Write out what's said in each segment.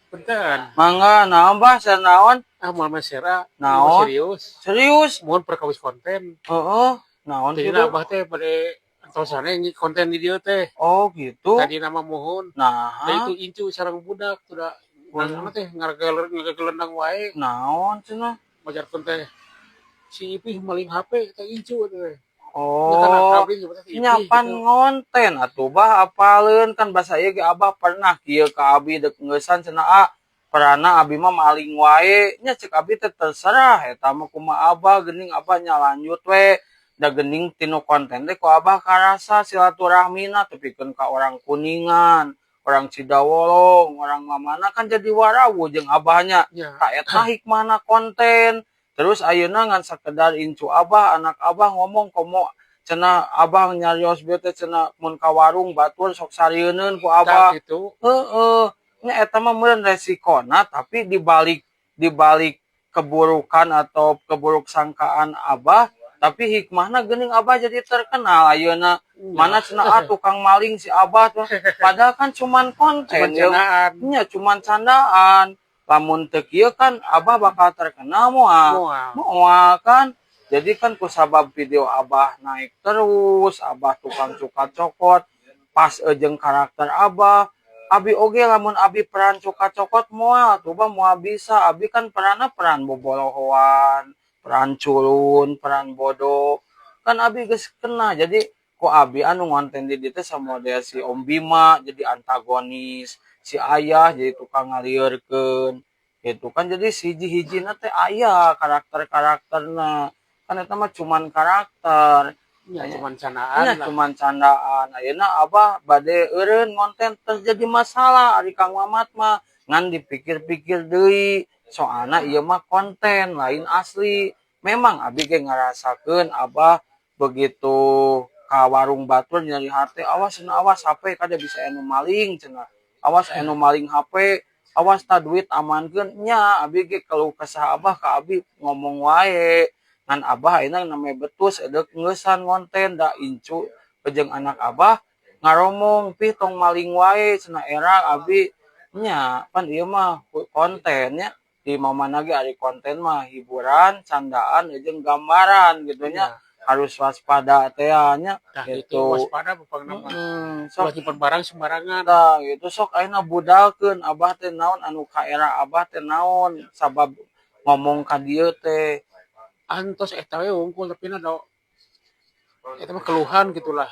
Punten. Mangga, naon, Bah? Share naon? Ah, moal mah share ah. Naon? Serius. Serius? Mohon perkawis konten. Heeh. Naon Jadi gitu? Abah teh bade antosana yang konten di dieu teh. Oh, gitu. Tadi nama mohon. Nah, Da itu incu sareng budak sudah nah teh ngagelendang wae. Naon cenah? Majarkeun teh si Ipih maling HP teh incu teh. Oh, nya pan ngonten atuh, Bah, apaleun kan bahasa ieu ge. Abah pernah kieu ka abi, deuk ngeusan cenah, "Ah, peranna abi mah maling wae." Nya cek abi teh terserah eta mah kumaha Abah, geuning Abah nya lanjut we, da geuning tinu konten teh ku Abah karasa silaturahmina tepikeun ka orang Kuningan, orang Cidawolong, orang mamana, kan jadi warawuh jeung Abahnya. Tah, eta hikmahna konten. Terus ayeuna ngan sakedar incu Abah, anak Abah ngomong komo cenah Abah nyarios bieu teh cenah mun ka warung batur sok sarieun ku Abah. Gitu. Heeh, nya eta mah meureun resikona, tapi dibalik keburukan atau keburuk sangkaan Abah, tapi hikmahna geuning Abah jadi terkenal ayeuna. Mana cenah, "Ah, tukang maling si Abah tuh." Padahal kan cuman konten. Cuman ya. candaan. Nya cuman candaan. Lamun teu kieu kan Abah bakal terkenal moal? Moal. Moal kan. Jadi kan kusabab video Abah naik terus, Abah tukang cuka cokot, pas jeung karakter Abah. Abi oge lamun abi peran cuka cokot moal tuh, Bah, moal bisa. Abi kan peranna peran bobolohoan, peran culun, peran bodoh. Kan abi geus kena. Jadi ku abi anu ngonten di dieu teh sama dia si Om Bima jadi antagonis, si ayah jadi tukang ngalieurkeun. Gitu kan, jadi siji-hijina teh aya karakter-karakterna. Kan eta mah cuman karakter. Ya, cuman candaan Nya lah. Cuman candaan. Ayeuna Abah bade eureun ngonten terus jadi masalah ari Kang Mamat mah, ngan dipikir-pikir deui, soalna ieu mah konten, lain asli. Memang abi ge ngarasakeun Abah begitu ka warung batur nyeri hate, "Awas," cenah, "awas HP kade bisa anu maling," cenah, "awas anu maling HP, awas ta duit amankeun." Nya abi ge keluh kesah Abah ka abi ngomong wae, ngan Abah ayeuna namanya betus edeuk ngeusan ngonten, da incu jeung anak Abah ngaromong, "Pih, tong maling wae," cenah. Era abi nya pan ieu mah kontennya di mamana ge ari konten mah hiburan, candaan jeung gambaran gitu nya, harus waspada teh nya. Nah, gitu. Gitu. Waspada pokokna mah. Sok ulah nyimpen barang sembarangan. Tah gitu, sok ayeuna budalkeun Abah teh naon anu kaera Abah teh, naon sabab ngomong ka dieu teh? Antos eta we wungkul, tapi na do eta mah keluhan gitulah.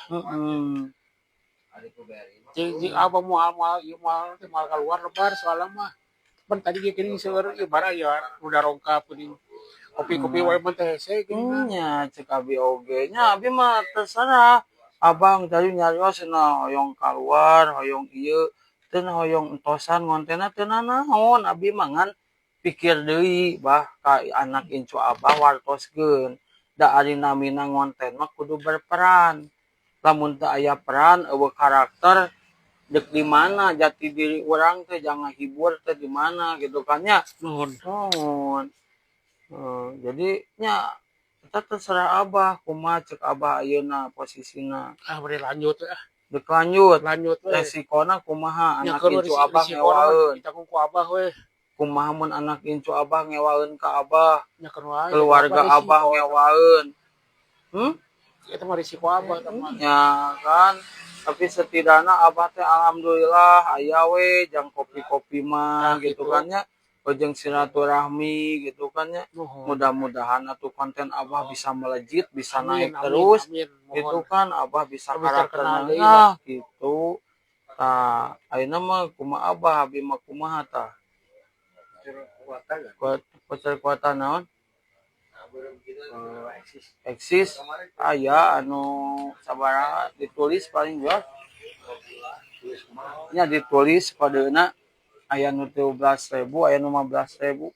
Jeung abah moal moal ieu moal teh moal keluar lebar soalna mah. Pan tadi ge geuning seueur ieu bara ya udah rongkap geuning. Kopi-kopi wae mah teh hese geuning. Nya cek abi oge nya abi mah terserah Abang tadi nyarios cenah hoyong keluar, hoyong ieu teu, hoyong entosan ngontenna teu nanaon abi mah, ngan pikir deui, Bah, ka anak incu Abah wartoskeun da ari namina ngonten mah kudu berperan. Lamun teu aya peran, euweuh karakter, dek di mana jati diri urang teh, jangan hibur teh di mana gitu kan nya. Nuhun. Nuhun. Jadi nya eta terserah Abah kumaha cek Abah ayeuna posisina. Ah, bari lanjut we ah. Dek lanjut? Lanjut we. Resikona kumaha Nya anak keun incu Abah risikona mah ngewaeun? Ditanggung ku Abah we. Kumaha mun anak incu Abah ngewaeun ka Abah? Nya keun wae. Keluarga Eta mah Abah risiko. ngewaeun, Eta mah risiko Abah eta mah. Ya kan, tapi setidaknya Abah teh alhamdulillah aya we jang kopi-kopi mah Nah, gitu gitu. Kan nya, jeung silaturahmi gitu kan nya. Nuhun. Mudah-mudahan atuh konten Abah bisa melejit, bisa Amin, naik amin, terus amin. gitu Mohon. kan, Abah bisa Lebih terkenal karakterna deui lah. nah gitu. Tah, ayeuna mah kumaha Abah, abi mah kumaha tah? Kuat kuota naon? Eksis aya anu sabaraha ditulis paling jual nya, ditulis kodena aya nu 13.000, aya nu 15.000.